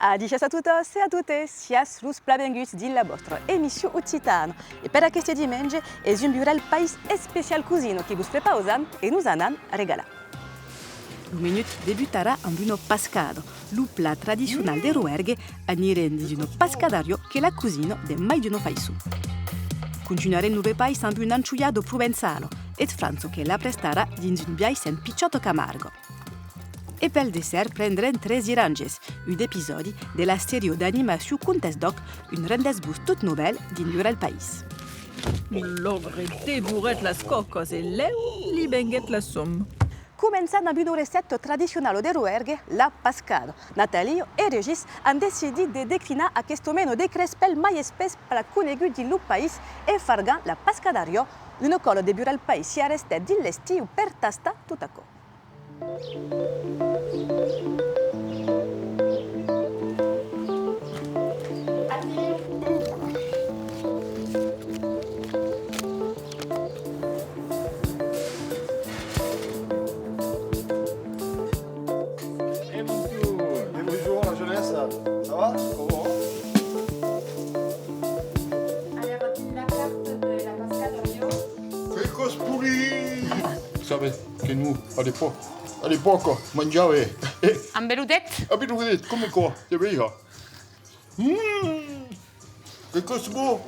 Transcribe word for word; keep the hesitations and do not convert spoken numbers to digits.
Adissiatz a totas e a totes, siatz los planvenguts dins la vòstra emission occitana. E per aqueste dimenge es un Viurà el País especial cosina que vos prepausam e nos anam regalar. Lo menut debutarà amb una pascada, lo plat tradicional de Roergue, anirem dins una pascadariá que la cosina de mai d'una faiçon. Continuarem lo repais amb una anchoiada provençala, e França que l'aprestarà dins un biais en pichòta Camarga. E pel dessèrt prendrem tres iranges, un episòdi de la seria d'animacion Contes d'Òc, un rendètz-vos tot novèl dins Viurà el País. Lo logre devorèt las còcas e lèu li venguèt la som. Començam amb una recèpta tradicionala de Roergue, la pascada. Nathalie e Regis an decidit de declinar aquesta mena de crespèl mai espés plan conegut dins lo país e fargan la pascadariá. Una còla de Viurà el País s'i arrestèt dins l'estiu per tastar tot aquò. Et bonjour. Et bonjour la jeunesse. Ça va ? Comment ? Alors, la carte de la Pascadariá. Que cos polit! Sabes que non, a l'epòca, a l'epòca, manjava, eh, eh, Amb velodet? Amb velodet, coma aquò, te veja. Mm! Que cos bon!